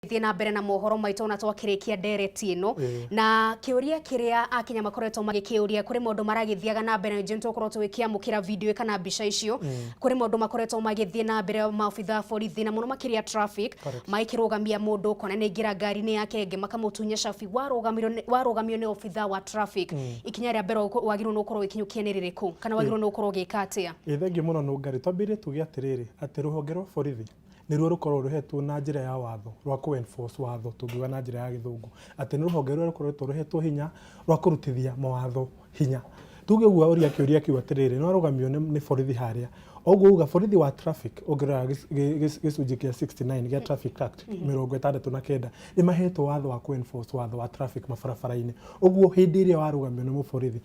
Thiĩ na mbere na mohoro maitũ ona twakĩrĩkia ndereti ĩno. Na kĩũria kĩrĩa Akenya makoretwo magĩkĩũria, kũrĩ maũndũ maragĩthiaga na mbere, nĩ tũgũkorwo tũgĩkĩamũkĩra video kana mbica icio. Kũrĩ maũndũ makoretwo magĩthiĩ na mbere, maobitha a borithi na mũno makĩria traffic magĩkĩrũgamia mũndũ, ũkona nĩ aingĩra ngari-inĩ yake ĩngĩ makamũtunya cabi. Warũgamio nĩ obitha wa traffic, ikinya rĩa mbere wagĩrĩirwo nĩ gũkorwo ũgĩkinyũkia nĩ rĩrĩkũ, kana wagĩrĩirwo nĩ gũkorwo ũgĩka atĩa? Ĩ thengiũ mũno Nũngarĩ. Twambĩrĩrie tuge atĩrĩrĩ, atĩ rũhonge rwa borithi nĩruo rũkoragwo rũhetwo na njĩra ya watho rwa kũ enforce watho, tũngiuga na njĩra ya Gĩthũngũ, atĩ nĩ rũhonge rũrĩa rũkoretwo rũhetwo hinya rwa kũrutithia mawatho hinya. Tuge ũguo ũria kĩũria kĩu atĩrĩrĩ, nĩ warũgamio nĩ borithi harĩa, ũguo uga borithi wa traffic ũngĩrora gĩcunjĩ kĩa 69 gĩa Traffic Act 69, nĩ mahetwo watho wa kũ enforce watho wa traffic mabarabara-inĩ. Ũguo hĩndĩ ĩrĩa warũgamio nĩ mũborithi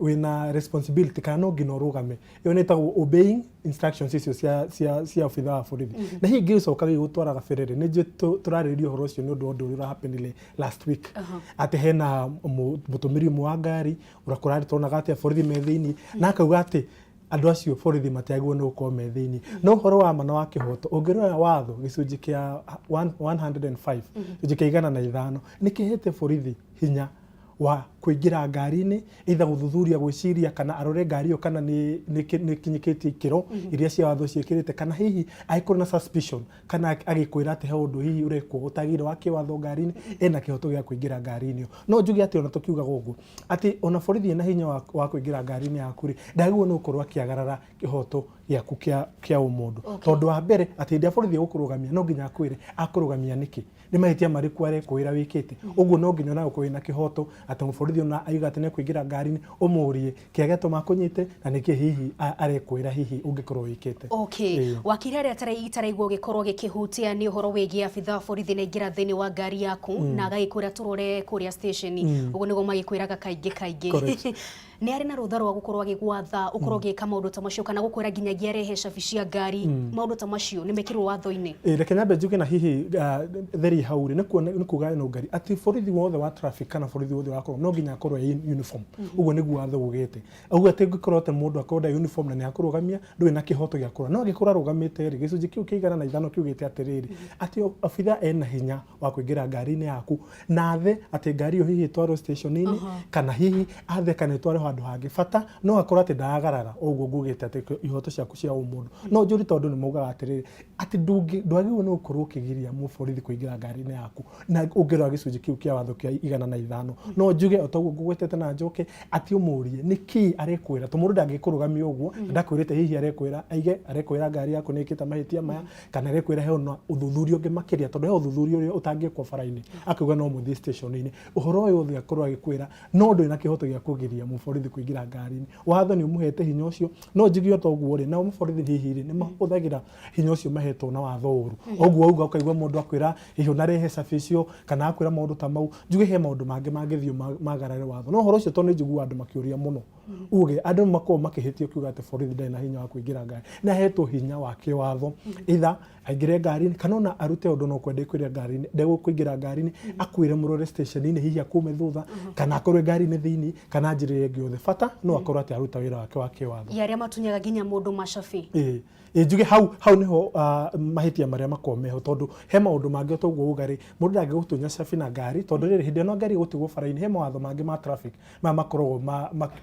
wĩna responsibility kana no nginya ũrũgame. Ĩyo nĩ ĩtagwo obeying instructions icio cia obitha wa borithi. Na hihi ngĩgĩcoka gĩgũtwara gabere rĩ, nĩ njũĩ tũrarĩrĩria ũhoro ũcio nĩ ũndũ wa ũndũ ũrĩa ũrahapenire last week, atĩ hena mũtũmĩri ũmwe wa ngari ũrĩa tuonaga atĩ borithi me thĩiniĩ na akauga atĩ andũ acio borithi matiagĩrĩirwo nĩ gũkorwo me thĩiniĩ. No ũhoro wa ma na wa kĩhoto, ũngĩrora watho gĩcunjĩ kĩa 105, gĩcunjĩ kĩa 105, nĩ kĩhete borithi hinya wa kũingĩra ngari-inĩ, either gũthuthuria, gwĩciria kana arore ngari ĩyo kana nĩ nĩ kinyĩkĩtie ikĩro iria cia watho ciĩkĩrĩte, kana hihi angĩkorwo na suspicion kana agĩkwĩra atĩ he ũndũ hihi ũrekwo ũtagĩrĩire wa kĩwatho ngari-inĩ, ena kĩhoto gĩa kũingĩra ngari-inĩ ĩyo. No njuge atĩ ona tũkiugaga ũguo atĩ ona borithi ena hinya wa kũingĩra ngari-inĩ yaku rĩ, ndagĩrĩirwo nĩ gũkorwo akĩagarara kĩhoto gĩaku kĩa ũmũndũ, tondũ wa mbere atĩ hĩndĩ ĩrĩa borithi egũkũrũgamia no nginya akwĩre akũrũgamia nĩkĩ, nĩ mahĩtia marĩkũ arekwĩra wĩkĩte. Ũguo no nginya ona ũkorwo wĩna kĩhoto atĩ mũborithi ona aiga atĩ nĩekũingĩra ngari-inĩ, ũmũrie kĩrĩa gĩatũma akũnyite na nĩkĩ hihi arekwĩra hihi ũngĩkorwo wĩkĩte. Wakiri, harĩa itaraigua ũgĩkorwo gĩkĩhutia nĩ ũhoro wĩgiĩ abitha wa borithi nĩ aingĩra thĩinĩ wa ngari yaku na agagĩkwĩra tũrore kũrĩa station. Ũguo nĩguo magĩkwĩraga kaingĩ kaingĩ. Nĩ arĩ na rũtha rwa gũkorwo agĩgwatha ũkorwo ũgĩka maũndũ ta macio, kana gũkwĩra nginyagia arehe cabi cia ngari? Maũndũ ta macio nĩ mekĩrwo watho-inĩ? Ĩ, reke nyambe njuge na hihi theri hau rĩ, nĩ kuona nĩ kuga nũngari atĩ borithi wothe wa traffic kana borithi wothe wakorwo no nginya akorwo e in uniform. Ũguo nĩguo watho ugĩte. Ũguo atĩ ũngĩkorwo atĩ mũndũ akorwo ndarĩ uniform na nĩ akũrũgamia, ndũrĩ na kĩhoto gĩa kũrora. No angĩkorwo arũgamĩte rĩ, gĩcunjĩ kĩu kĩa 105 kiugĩte atĩrĩrĩ, atĩ obitha ena hinya wa kũingĩra ngari-inĩ yaku na athe atĩ ngari ĩyo hihi ĩtwarwo station-inĩ, kana hihi athe kana ĩtwarwo handũ hangĩ, bata no akorwo atĩ ndaragarara ũguo ngugĩte atĩ ihoto ciaku cia ũmũndũ. No njũri tondũ nĩ maugaga atĩrĩrĩ, atĩ ndwagĩrĩirwo nĩ gũkorwo ũkĩgiria mũborithi kũingĩra ngari-inĩ yaku na ũngĩrora gĩcunjĩ kĩu kĩa watho kĩa 105. No njuge o toguo ngũgwetete na njoke atĩ ũmũrie nĩkĩ arekwĩra, tondũ mũndũ ndangĩkũrũgamia ũguo ndakwĩrĩte hihi arekwĩra aige arekwĩra ngari yaku nĩ ĩkĩte mahĩtia maya, kana arekwĩra he ona ũthuthuria ũngĩ makĩria, tondũ he ũthuthuria ũrĩa ũtangĩkwo bara-inĩ, akauga no mũthiĩ station-inĩ. Ũhoro ũyũ wothe akorwo agĩkwĩra, no ndũrĩ na kĩhoto gĩa kũgiria mũborithi kũingĩra ngari-inĩ. Watho nĩ ũmũhete hinya ũcio. No njuge o ta ũguo rĩ, nao mũborithi hihi rĩ, nĩ mahũthagĩra hinya ũcio mahetwo na watho ũru. Ũguo auga ũkaigua mũndũ akwĩra hihi ũnarehe cabi icio kana akwĩra maũndũ ta mau. Njuge he maũndũ mangĩ mangĩthiĩ magarare watho. No ũhoro ũcio tondũ nĩ njiguaga andũ makĩũria mũno, uge andũ makoragwo makĩhĩtia ũkiuga atĩ borithi ndarĩ na hinya wa kũingĩra ngari. Nĩ ahetwo hinya wa kĩwatho, either aingĩre ngari-inĩ kana ona arute ũndũ no kwenda kwĩra ngari-inĩ, ndegũkũingĩra ngari-inĩ akwĩre mũrore station-inĩ, hihi akume thutha kana akorwo ngari-inĩ thĩinĩ kana njĩra ĩrĩa ĩngĩ yothe, bata no akorwo atĩ aruta wĩra wake wa kĩwatho. Ya arĩa matunyaga nginya mũndũ macabi? Ĩĩ. Ĩ njuge hau nĩho mahĩtia marĩa makoragwo meho, tondũ he maũndũ mangĩ o toguo uga rĩ, mũndũ ndangĩgũtunya cabi na ngari, tondũ rĩrĩ hĩndĩ ĩno ngari ĩgũtigwo bara-inĩ, he mawatho mangĩ ma traffic maya makoragwo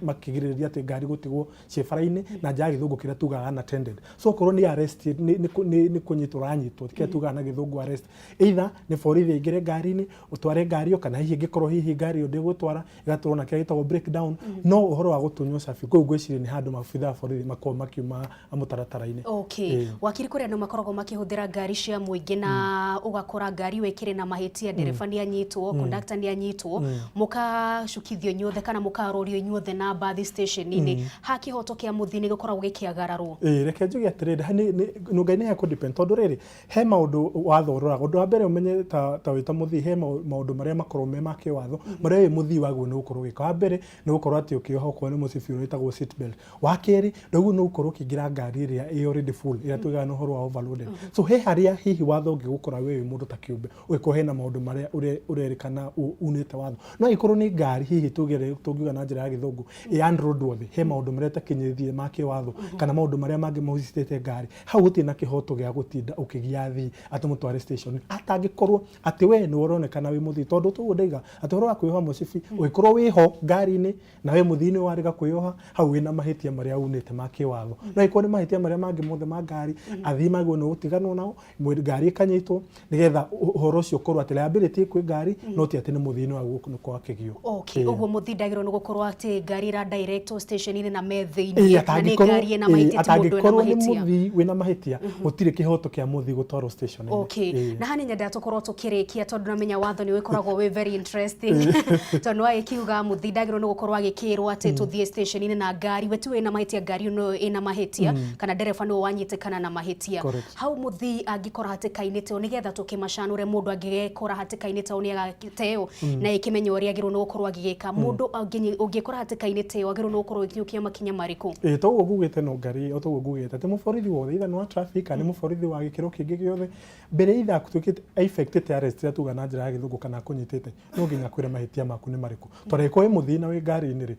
makĩgirĩrĩria atĩ ngari gũtigwo ciĩ bara-inĩ na njĩra ya Gĩthũngũ kĩrĩa tugaga unattended. So okorwo nĩ arrest, nĩ kũnyitwo ũranyitwo, kĩrĩa tugaga na Gĩthũngũ arrest, either nĩ borithi aingĩre ngari-inĩ ũtware ngari ĩyo, kana hihi ĩngĩkorwo hihi ngari ĩyo ndĩgũtwara, ĩgatwarwo na kĩrĩa gĩtagwo breakdown. No ũhoro wa gũtunywo cabi kũu ngwĩciria nĩ handũ maabitha a borithi makoragwo makiuma mũtaratara-inĩ. Wakiri, kũrĩ andũ makoragwo makĩhũthĩra ngari cia mũingĩ na ũgakora ngari ĩyo ĩkĩrĩ na mahĩtia, ndereba nĩ anyitwo, conductor nĩ anyitwo, mũkacukithio inyuothe kana mũkarorio inyuothe na mbathi station-inĩ. Ha kĩhoto kĩa mũthii nĩ gĩkoragwo gĩkĩagararwo? Ĩĩ, reke njuge atĩrĩrĩ, Ngai nĩ hekũ depend, tondũ rĩrĩ he maũndũ watho ũroraga. Ũndũ wa mbere ũmenye ta wĩ ta mũthii, he maũndũ marĩa makoragwo me ma kĩwatho marĩa wĩ mũthii wagĩrĩirwo nĩ gũkorwo ũgĩka. Wa mbere nĩ gũkorwo atĩ ũkĩoha okorwo nĩ mũcibi ũrĩa wĩtagwo seat belt. Wa kerĩ ndwagĩrĩirwo nĩ gũkorwo ũkĩingĩra ngari ĩrĩa ĩ already already full, ĩrĩa tugaga nĩ ũhoro wa overloaded. So he harĩa hihi watho ũngĩgũkora we wĩ mũndũ ta kĩũmbe, ũngĩkorwo hena maũndũ marĩa ũrerĩkana unĩte watho. No angĩkorwo nĩ ngari hihi tũngiuga na njĩra ya gĩthũngũ ĩ unroadworthy, he maũndũ marĩa ĩtakinyĩtie ma kĩwatho kana maũndũ marĩa mangĩ mahusicĩte ngari, hau gũtirĩ na kĩhoto gĩa gũtinda ũkĩgia athii atĩ mũtware station, atangĩkorwo atĩ we nĩwe ũronekana wĩ mũthii. Tondũ toguo ndaiga atĩ ũhoro wa kwĩyoha mũcibi, ũngĩkorwo wĩho ngari-inĩ na we mũthii nĩ warega kwĩyoha, hau wĩna mahĩtia marĩa unĩte ma kĩwatho. No angĩkorwo nĩ mahĩtia marĩa mangĩ mothe ma ngari, athii magĩrĩirwo nĩ gũtiganwo nao, ngari ĩkanyitwo nĩgetha ũhoro ũcio ũkorwo atĩ liability ĩ kwĩ ngari, no ti atĩ nĩ mũthii nĩ wagĩrĩirwo nĩ gũkorwo akĩgio. Okay, ũguo mũthii ndagĩrĩirwo nĩ gũkorwo atĩ ngari ĩra direct station-inĩ na me thĩiniĩ, kana nĩ ngari ĩna mahĩtia, ti mũndũ wĩna Atangĩkorwo nĩ mahĩtia. Mũthii wĩna mahĩtia, gũtirĩ kĩhoto kĩa mũthii gũtwarwo station-inĩ. Okay. Na haha nĩ nyendaga tũkorwo tũkĩrĩkia, tondũ namenya watho nĩ ũgĩkoragwo wĩ very interesting, tondũ wagĩkiuga mũthii ndagĩrĩirwo nĩ gũkorwo agĩkĩrwo atĩ tũthiĩ station-inĩ na ngari, we ti wĩna mahĩtia, ngari ĩno ĩna mahĩtia kana ndereba nĩwe wanyitĩkana na mahĩtia. Hau mũthii angĩkora hatĩka-inĩ ta ĩyo, nĩgetha tũkĩmacanũre, mũndũ angĩgekora hatĩka-inĩ ta ĩyo ta ĩyo na ĩkĩmenya ũrĩa agĩrĩirwo nĩ gũkorwo agĩgĩka, mũndũ ũngĩkora hatĩka-inĩ ta ĩyo agĩrĩirwo nĩ gũkorwo agĩkinyũkia makinya marĩkũ? Ĩĩ, toguo ngugĩte, no ngari o toguo ngugĩte atĩ mũborithi wothe, either nĩ wa traffic kana nĩ mũborithi wa gĩkĩro kĩngĩ gĩothe, mbere either atuĩkĩte effectĩte arrest ĩrĩa tugaga na njĩra ya gĩthũngũ kana akũnyitĩte, no nginya akwĩre mahĩtia maku nĩ marĩkũ. Tondũ angĩkorwo wĩ mũthii na wĩ ngari-inĩ rĩ,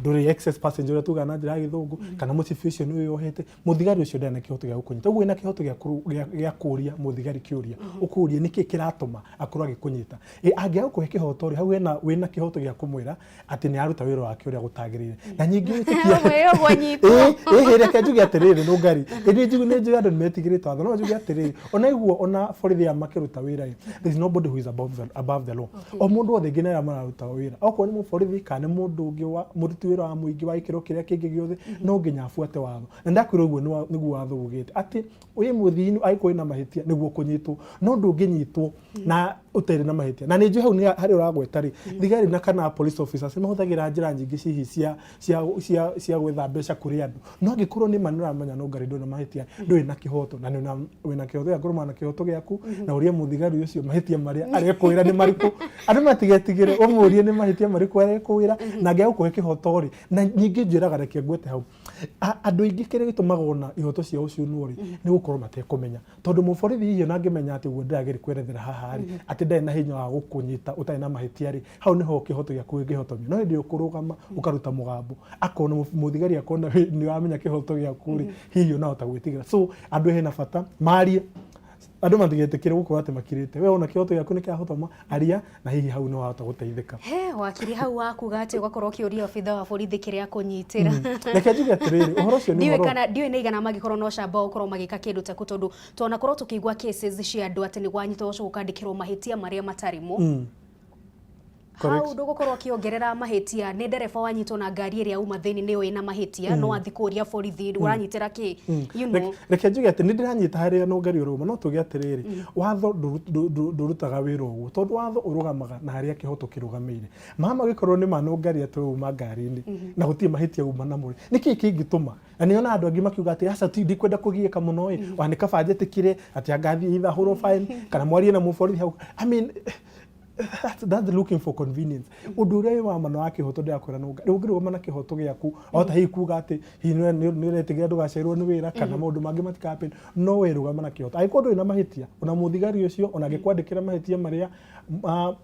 ndũrĩ excess passenger ũrĩa tugaga na njĩra ya gĩthũngũ, kana mũcibi ũcio nĩ wĩyohete, mũthigari ũcio ndarĩ na kĩhoto gĩa gũkũnyita. Ũguo wĩna kĩhoto gĩa kũria mũthigari kĩũria, ũkũria nĩkĩ kĩratũma akorwo agĩkũnyita. Ĩ angĩaga gũkũhe kĩhoto rĩ, hau hena wĩna kĩhoto gĩa kũmwĩra atĩ nĩ aruta wĩra wake ũrĩa gũtagĩrĩire. Na ningĩ wĩtĩkia Ũguo nyitwo. Ĩ reke njuge atĩrĩrĩ, Nũngari, ĩ nĩ njũĩ, nĩ njũĩ andũ nĩ metigĩrĩte watho, no njuge atĩrĩrĩ, ona iguo ona borithi aya makĩruta wĩra ĩ, there is nobody who is above the law. O mũndũ wothe nginya arĩa mararuta wĩra, okorwo nĩ mũborithi kana nĩ mũndũ ũngĩ wa mũruti wĩra wa mũingĩ wa gĩkĩro kĩrĩa kĩngĩ gĩothe, no nginya abuate watho. Na ndakwĩra ũguo nĩguo watho ugĩte atĩ wĩ mũthii angĩkorwo wĩna mahĩtia nĩguo kũnyitwo, no ndũngĩnyitwo na ũtarĩ na mahĩtia. Na nĩ njũĩ hau nĩ harĩa ũragweta rĩ, thigari na kana police officers nĩ mahũthagĩra njĩra nyingĩ hihi cia gwetha mbeca kũrĩ andũ. No angĩkorwo nĩ ma nĩ ũramenya no ngari ndũrĩ na mahĩtia, ndũrĩ na kĩhoto, na wĩna kĩhoto gĩa kũrũmana na kĩhoto gĩaku na ũrie mũthigari ũcio mahĩtia marĩa arekwĩra nĩ marĩkũ. Andũ matigetigĩre, ũmũrie nĩ mahĩtia marĩkũ arekwĩra, na angĩaga gũkũhe kĩhoto rĩ. Na ningĩ njĩraga, reke ngwete hau, andũ aingĩ kĩrĩa gĩtũmaga ona ihoto ciao ciunwo rĩ, nĩ gũkorwo matekũmenya. Tondũ mũborithi hihi ona angĩmenya atĩ ũguo ndĩrageria kwerethera haha rĩ, atĩ ndarĩ na hinya wa gũkũnyita ũtarĩ na mahĩtia rĩ, hau nĩho kĩhoto gĩaku gĩngĩhotomio. No hĩndĩ ĩrĩa ũkũrũgama ũkaruta mũgambo, akona mũthigari akona nĩ wamenya kĩhoto gĩaku rĩ, hihi ũnahota gwĩtigĩra. So andũ hena bata marie, andũ matigetĩkĩre gũkorwo atĩ makirĩte. We wona kĩhoto gĩaku nĩ kĩahotoma, aria, na hihi hau nĩ wahota gũteithĩka. He wakiri, hau wakuga atĩ ũgakorwo ũkĩũria obitha wa borithi kĩrĩa akũnyitĩra. Reke njuge atĩrĩrĩ, ũhoro ũcio nĩ ndiũĩ ũhoro kana ndiũĩ nĩ igana mangĩkorwo na ũcamba wa gũkorwo magĩka kĩndũ ta kũ, tondũ twanakorwo tũkĩigua cases cia andũ atĩ nĩ gwanyitwo ũgacoka ũkandĩkĩrwo mahĩtia marĩa matarĩ mo. Hau ndũgũkorwo ũkĩongerera mahĩtia nĩ ndereba wanyitwo na ngari ĩrĩa uma thĩinĩ nĩyo ĩna mahĩtia, no athi kũria borithi ũranyitĩra kĩ you know. Reke njuge atĩ nĩ ndĩranyita harĩa nũngari ũrauma, no tuge atĩrĩrĩ, watho ndũrutaga wĩra ũguo, tondũ watho ũrũgamaga na harĩa kĩhoto kĩrũgamĩire. Mama, gĩkorwo nĩ ma nũngari atĩ uma ngari-inĩ na gũtirĩ mahĩtia uma namo rĩ, nĩkĩ kĩngĩtũma? Na nĩ ona andũ angĩ makiuga atĩ aca, ti ndikwenda kũgiĩka mũno ĩ, wa nĩ kaba njĩtĩkĩre atĩ angathiĩ either hũrwo fine kana mwarie na mũborithi hau. I mean, that's looking for convenience. Ũndũ ũrĩa wĩ wa ma na wa kĩhoto, ndĩrakwĩra nũnga, ũngĩrũgama na kĩhoto gĩaku, wahota hihi kuga atĩ hihi nĩ ũretigĩra ndũgacererwo nĩ wĩra kana maũndũ mangĩ matika happen, no we rũgama na kĩhoto. Angĩkorwo ndũrĩ na mahĩtia, ona mũthigari ũcio ona angĩkwandĩkĩra mahĩtia marĩa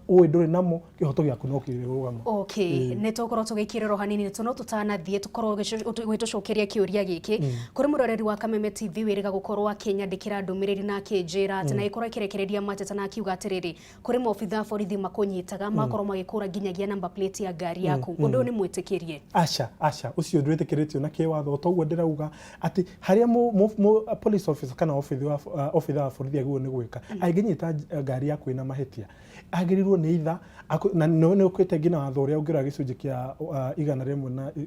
ũĩ ndũrĩ namo, kĩhoto gĩaku no kĩrũgama. Okay, nĩ tũgũkorwo tũgĩkĩrĩrwo hanini no tũtanathiĩ tũkorwo ũgĩtũcokeria kĩũria gĩkĩ kũrĩ mũroreri wa Kameme TV wĩrĩga gũkorwo akĩnyandĩkĩra ndũmĩrĩri na akĩnjĩra atĩ na ĩkorwo ĩkĩrekereria mateta na akiuga atĩrĩrĩ, kũrĩ maobitha a borithi makũnyitaga magakorwo magĩkũra nginyagia number plate ya ngari yaku. Ũndũ ũyũ nĩ mwĩtĩkĩrie? Aca, aca, ũcio ndwĩtĩkĩrĩtio na kĩwatho. Toguo ndĩrauga atĩ harĩa police officer kana obitha wa borithi agĩrĩirwo nĩ gwĩka, angĩnyita ngari yaku ĩna mahĩtia, agĩrĩirwo nĩ itha na nĩ ũkĩte nginya watho ũrĩa ũngĩrora gĩcunjĩ kĩa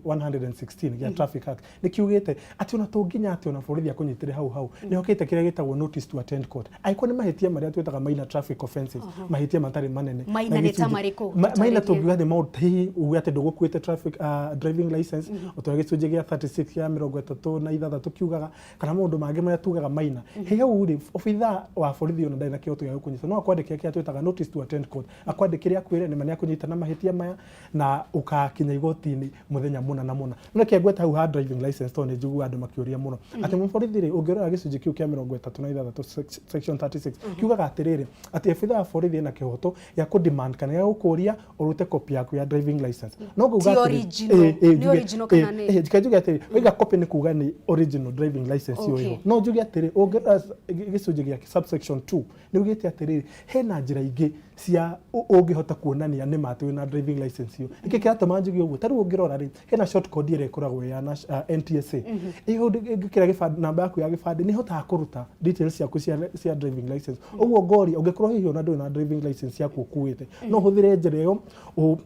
116 gĩa Traffic Act nĩ kiugĩte atĩ ona to nginya atĩ ona borithi akũnyitĩre hau hau, nĩ hokĩte kĩrĩa gĩtagwo notice to attend court angĩkorwo nĩ mahĩtia marĩa twĩtaga minor traffic offences, mahĩtia matarĩ manene. manene. Maina Na nĩ ta gĩcunjĩ- marĩkũ? Maina Tũtarĩrie. Tũngiuga nĩ maũndũ hihi uge atĩ ndũgũkuĩte traffic driving license, o ta ũrĩa gĩcunjĩ gĩa 36 kĩa 36 kiugaga, kana maũndũ mangĩ marĩa tugaga maina. Hihi hau rĩ, obitha wa borithi ona ndarĩ na kĩhoto gĩa gũkũnyita, no akwandĩkĩre kĩrĩa twĩtaga notice to attend court, akwandĩkĩre akwĩre nĩma nĩakũnyita na mahĩtia maya na ũkakinya igoti-inĩ mũthenya mũna na mũna. No reke ngwete hau ha driving license, tondũ nĩ njiguaga andũ makĩũria mũno atĩ mũborithi rĩ, ũngĩrora gĩcunjĩ kĩu kĩa 36, section 36, kiugaga atĩrĩrĩ, atĩ obitha wa borithi ena kĩhoto gĩa kũ demand kana gĩa gũkũria ũrute copy yaku ya driving license. No ngauga Ti atĩrĩ, original. Nĩ original kana nĩ? Njike njuge atĩrĩ, waiga copy nĩ kuga nĩ original driving license ĩyo ĩho. No njuge atĩrĩ, ũngĩrora gĩcunjĩ gĩa subsection 2 nĩ ugĩte atĩrĩrĩ, hena njĩra ingĩ cia ũngĩhota kuonania nĩ ma atĩ wĩna driving license ĩyo. Nĩkĩ kĩratũma njuge ũguo? Ta rĩu ũngĩrora rĩ, hena short code ĩrĩa ĩkoragwo ya NTSA. Ĩyo ũngĩkĩra gĩbandĩ, namba yaku ya gĩbandĩ, nĩ ĩhotaga kũruta details ciaku cia driving license. Ũguo ngoria, ũngĩkorwo hihi ona ndũrĩ na driving license yaku ũkuĩte, no ũhũthĩre njĩra ĩyo,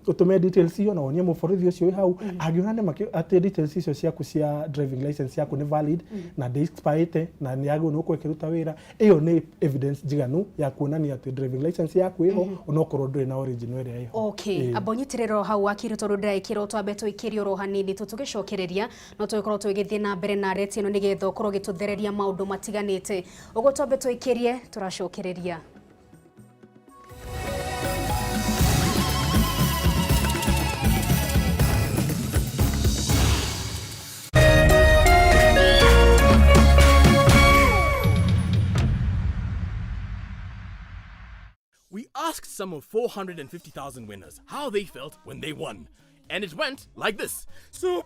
ũtũme details iyo na wonie mũborithi ũcio wĩ hau. Angĩona nĩ ma atĩ details icio ciaku cia driving license yaku nĩ valid na ndĩ expirĩte na nĩ yagĩrĩirwo nĩ gũkorwo ĩkĩruta wĩra, ĩyo nĩ evidence njiganu ya kuonania atĩ driving license yaku ĩho, onokorwo ndũrĩ na original ĩrĩa ĩho. Okay, amba ũnyitĩrĩre o hau, wakiri, tondũ ndĩraĩkĩrwo twambe tũikĩrie oro hanini. Tũgĩcokereria no tũgĩkorwo tũgĩthiĩ na mbere na reti ĩno nĩgetha ũkorwo ũgĩtũthereria maũndũ matiganĩte. Ũguo twambe tũikĩrie, tũracokereria. We asked some of 450,000 winners how they felt when they won. And it went like this. Super!